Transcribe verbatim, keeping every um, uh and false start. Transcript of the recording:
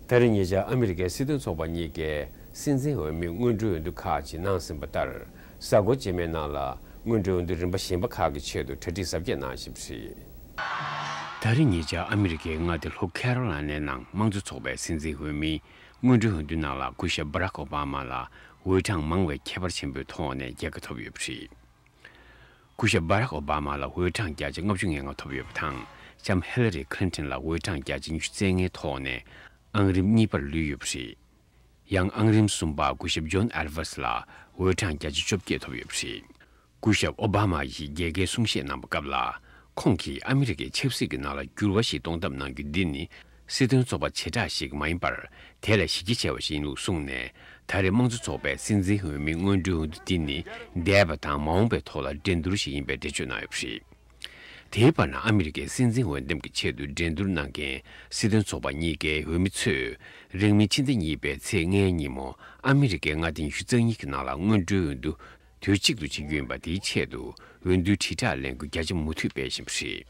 ད་རེས་ཉེ་ཆར་ཨ་མི་རི་ཀའི་སྲིད་དོན་ཚོགས་པ་གཉིས་ཀས་སྲིད་འཛིན་འོས་མི་སྔོན་འགྲོའི་འོས་བསྡུ་ཁག་ཅིག་གནང་ཟིན་པ་ལྟར། གཟའ་འཁོར་རྗེས་མའི་ནང་ལ་སྔོན་འགྲོའི་འོས་བསྡུ་རིམ་པ་གཞན་པ་ཁག་གི་ཆེད་དུ་གྲ་སྒྲིག་གཟབ་རྒྱས་གནང་བཞིན་པ་རེད། ད་རེས་ཉེ་ཆར་ཨ་མི་རི་ཀའི་མངའ་སྡེ་ལྷོ་ཁེ་རོ་ལ་ནའི་ནང་དམངས་གཙོ་ཚོགས་པའི་སྲིད་འཛིན་འོས་མི་སྔོན་འགྲོའི་འོས་བསྡུ་ནང་ལ་སྐུ་ཞབས་Barack Obama་ལ་འོས་གྲངས་མང་བའི་ཁྱད་པར་ཆེན་པོའི་ཐོག་ནས་རྒྱལ་ཁ་ཐོབ་ཡོད་པ་རེད། སྐུ་ཞབས་Barack Obama་ལ་འོས་གྲངས་བརྒྱ་ཆ་ལྔ་བཅུ་ང་ལྔ་ཐོབ་ཡོད་པ་དང་། ལྕམ་Hillary Clinton་ལ་འོས་གྲངས་བརྒྱ་ཆ་ཉི་ཤུ་རྩ་ལྔའི་ཐོག་ནས་ཨང་རིམ་གཉིས་པར་ལུས་ཡོད་པ་རེད། ཡང་ཨང་རིམ་གསུམ་པར་སྐུ་ཞབས་John Edwards་ལ་འོས་གྲངས་བརྒྱ་ཆ་བཅོ་བརྒྱད་ཐོབ་ཡོད་པ་རེད། སྐུ་ཞབས་ཨོ་བྷ་མ་ཡིས་རྒྱལ་ཁའི་གསུང་བཤད་གནང་པའི་སྐབས་ལ། ཁོང་གིས་ཨ་མི་རི་ཀའི་ཆབ་སྲིད་ཀྱི་ནང་ལ་འགྱུར་བ་ཞིག་གཏོང་ཐབས་གནང་རྒྱུ་འདི་ནི་སྲིད་དོན་ཚོགས་པ་བྱེ་བྲག་ཞིག་མ་ཡིན་པར། དེ་ལས་གཞི་རྒྱ་ཆེ་བ་ཞིག་ཡིན་ལུགས་གསུངས་ནས། ད་རེས་དམངས་གཙོ་ཚོགས་པའི་སྲིད་འཛིན་འོས་མི་སྔོན་འགྲོའི་འོས་བསྡུ་འདི་ནི་འདས་པ་དང་མ་འོངས་པའི་ཐོག་ལ་འགྲན་བསྡུར་ཞིག་ཡིན་པའི་འགྲེལ་བརྗོད་གནང་ཡོད་པ་རེད། དེའི་བར་ན་ཨ་མི་རི་ཀའི་སྲིད་འཛིན་འོས་འདེམས་ཀྱི་ཆེད་དུ་འགྲན་བསྡུར་གནང་མཁན་སྲིད་དོན་ཚོགས་པ་གཉིས་ཀའི་འོས་མི་ཚོས་རིང་མིན་ཕྱི་ཟླ་གཉིས་པའི་ཚེས་ལྔའི་ཉིན་མོ་ཨ་མི་རི་ཀའི་མངའ་སྡེ་ཉི་ཤུ་རྩ་གཉིས་ཀྱི་ནང་ལ་སྔོན་འགྲོའི་འོས་བསྡུ་དུས་གཅིག་ཏུ་བྱེད་རྒྱུ་ཡིན་པ། དེའི་ཆེད་དུ་འོས་བསྡུའི་དྲིལ་བསྒྲགས་ལས་འགུལ་རྒྱ་ཆེ་མུ་མཐུད་སྤེལ་བཞིན་པ་རེད།